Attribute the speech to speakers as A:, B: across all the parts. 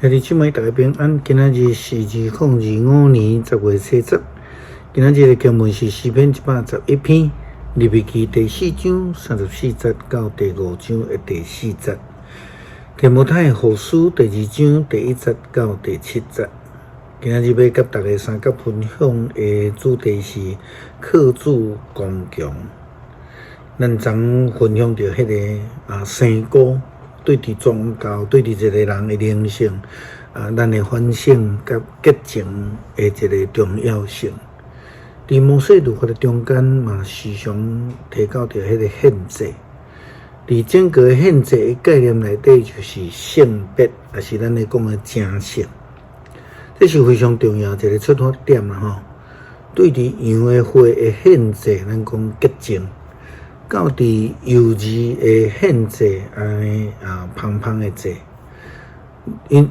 A: 兄弟姊妹，大家平安。今仔日是2025年10月10日。今仔日的經文是詩篇111篇，利未記第四章三十四節到第五章的第四節。提摩太後書第二章第一節到第七節。今仔日欲佮大家相佮分享的主題是靠主剛強。咱昨分享著彼个生菇，對佇宗教，對佇一個人的靈性，咱的反省佮潔淨的一個重要性。佇摩西律法的中間嘛，時常提到著彼個獻祭。佇整個獻祭的概念內底，就是聖別，抑是咱咧講的成聖。這是非常重要一個出發點啦吼。對佇羊的血的獻祭，咱講潔淨。到佇幼兒的獻祭，按呢芳芳的祭，𪜶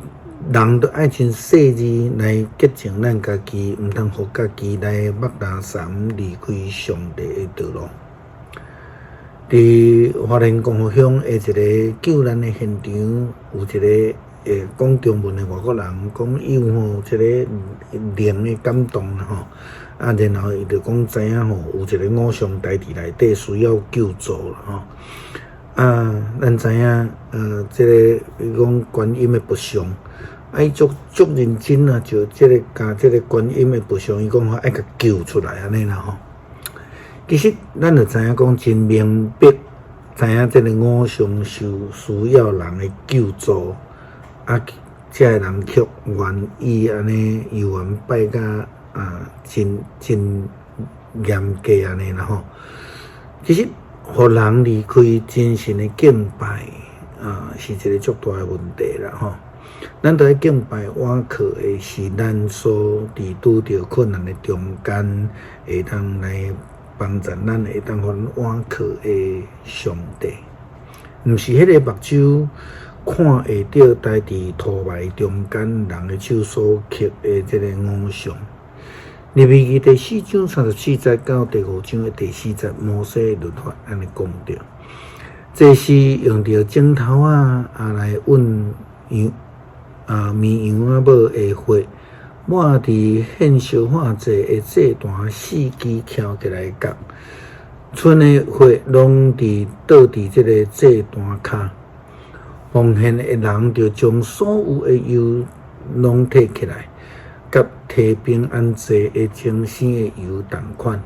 A: 人著愛真細膩來潔淨咱家己，毋通予家己來抹垃圾，離開上帝的道路。佇花蓮光復鄉的一个救難的現場，有一个會講中文的外國人講，伊有吼一个靈的感動啦吼。然後伊就講知影吼，有一个偶像台佇內底需要救助啦吼。咱知影，這个伊講觀音的佛像，伊足足認真啊，就這个共這个觀音的佛像，伊講吼愛共救出來按呢啦吼。其實咱就知影講真明白，知影這个偶像受需要人的救助，這个人卻願意按呢猶原拜甲真真嚴格按呢啦吼。其實，予人離開真神的敬拜，是一个足大的問題啦吼。咱著愛敬拜倚靠的是咱所佇拄著困難的中間，會當來幫助咱，會當予咱倚靠的上帝，毋是彼个目睭看會著待佇塗埋中間人的手所刻的這个偶像。利未記第四章三十四節到第五章的第四節，摩西律法按呢講著，祭司用著指頭仔來勻羊綿羊仔母的血，抹佇獻燒化祭的祭壇四支翹起來的角，賰的血攏佇倒佇這个祭壇跤。奉獻的人著將所有的油攏提起來，佮提平安祭的清生的油仝款，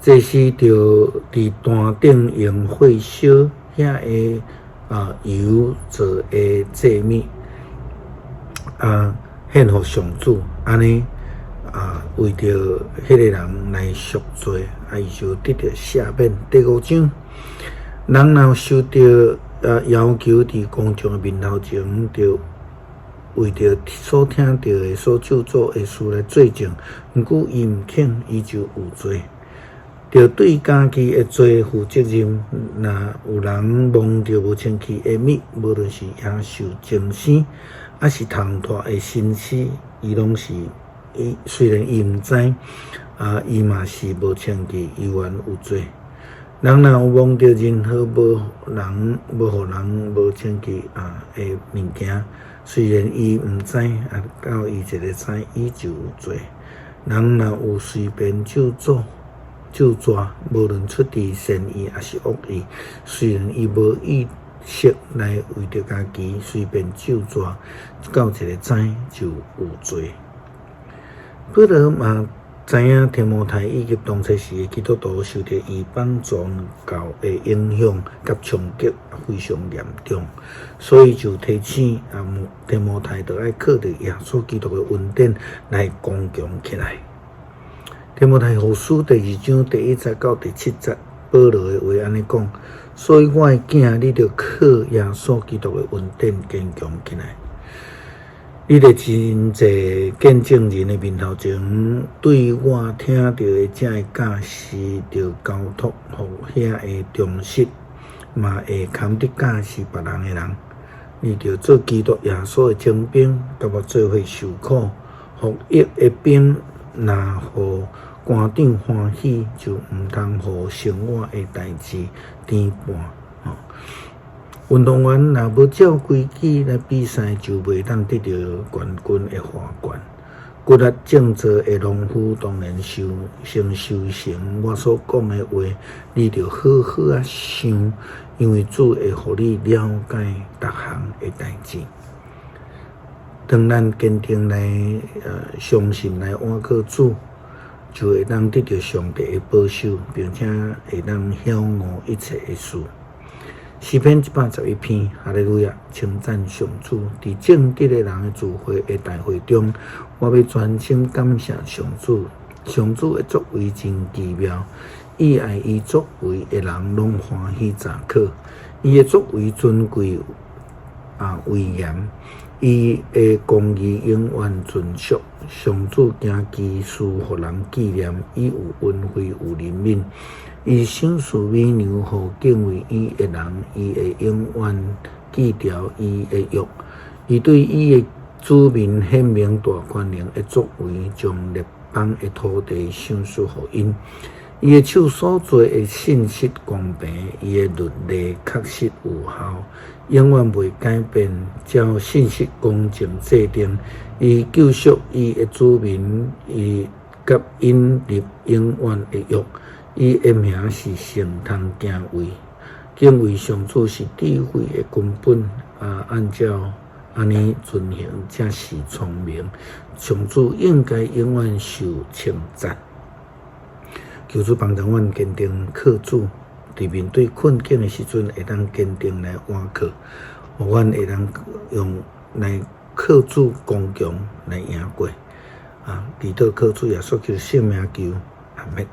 A: 祭司著佇壇頂用火燒遐个油做的祭物，獻予上主，按呢為著彼个人來贖罪，伊就得著赦免。第五章，人若受著要求佇公眾的面頭前，著為著所聽著的、所咒詛的事來作證，毋過伊毋肯，伊就有罪，著對家己的罪負責任。若有人摸著無清氣的物，無論是野獸精生，抑是蟲豸的身屍，伊攏是伊雖然伊毋知，伊嘛是無清氣，猶原有罪。人若有摸著任何無人無予人無清氣的物件，雖然伊毋知，到伊一个知，伊就有罪。人若有隨便咒詛、咒詛，無論出佇善意抑是惡意，雖然伊無意識來為著家己隨便咒詛，到一个知就有罪。保羅嘛知影提摩太以及當初時的基督徒受著異邦宗教的影響佮衝擊非常嚴重，所以就提醒提摩太，著愛靠著耶穌基督的恩典來剛強起來。提摩太後書第二章第一節到第七節，保羅的話按呢講：所以我的囝，你著靠耶穌基督的恩典堅強起來。你佇真濟見證人的面頭前，對我聽著的這个教示，著交託予遐个忠實，嘛會堪得教示別人的人。你著做基督耶穌的精兵，佮我做伙受苦。服役的兵若予官長歡喜，就毋通予生活的代誌顛絆。運動員若無照規矩來比賽，就袂當得著冠軍的華冠。骨力壯壯的農夫當然修先修成我所講的話，你著好好仔想，因為主會予你了解逐項的代誌。當咱堅定來相信來倚靠主，就會當得著上帝的保守，並且會當曉悟一切的事。詩篇111篇，哈利路亞，稱讚上主。佇正直的人的聚會的大會中，我欲專心感謝上主。上主的作為真奇妙，伊愛伊作為的人攏歡喜咋靠。伊的作為尊貴啊威嚴，伊的公義永遠存續。上主行奇事，予人紀念，伊有恩惠有憐憫。伊賞賜美糧予敬畏伊的人，伊會永遠記牢伊的約。伊對伊的子民顯明大權能的作為，將列邦的土地賞賜予𪜶。伊的手所做的信實公平，伊的律例確實有效，永遠袂改變，照信實公正制定。伊救贖伊的子民，伊佮𪜶立永遠的約。伊的名是上通敬畏，敬畏上主是智慧的根本。啊，按照按呢遵行，才是聰明。上主應該永遠受稱讚。求主幫助阮堅定靠主，佇面對困境的時陣，會當堅定來倚靠，予阮會當用來靠主剛強來贏過。啊，祈禱靠主耶穌基督聖名求，阿們。